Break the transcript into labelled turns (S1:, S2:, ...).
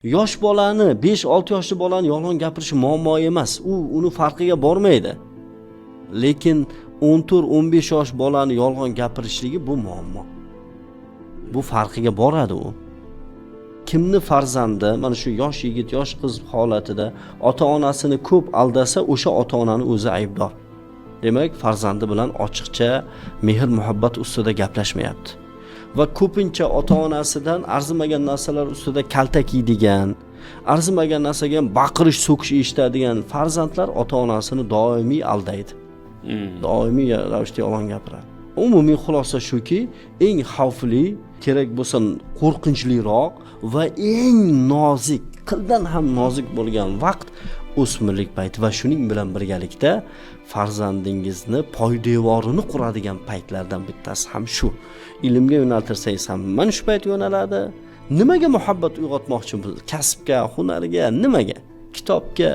S1: Yosh bolani, 5-6 yoshli bolani yolg'on gapirishi muammo emas, u uni farqiga bormaydi. Lekin 14-15 yosh bolani yolg'on gapirishligi bu muammo. Bu farqiga boradi u. Kimni farzandi mana shu yosh yigit, yosh qiz holatida ota onasini ko'p aldasa, o'sha ota onani o'zi aybdor. Demak, farzandi bilan ochiqcha mehr muhabbat ustida gaplashmayapti va ko'pincha ota onasidan arzimagan narsalar ustida kaltak yeydigan, arzimagan narsaga ham baqirish, so'kish eshitadigan farzandlar ota onasini doimiy aldaydi, doimiy ravishda yolg'on gapiradi. Umumiy xulosa shuki, eng xavfli, kerak bo'lsa qo'rqinchliroq va eng nozik, qildan ham nozik bo'lgan vaqt o'smirlik payti va shuning bilan birgalikda farzandingizni poydevorini quradigan paytlardan bittasi ham shu. Ilmga yo'naltirsangiz ham mana shu payt yo'naladi. Nimaga muhabbat uyg'otmoqchimiz? Kasbga, hunarga, nimaga? Kitobga.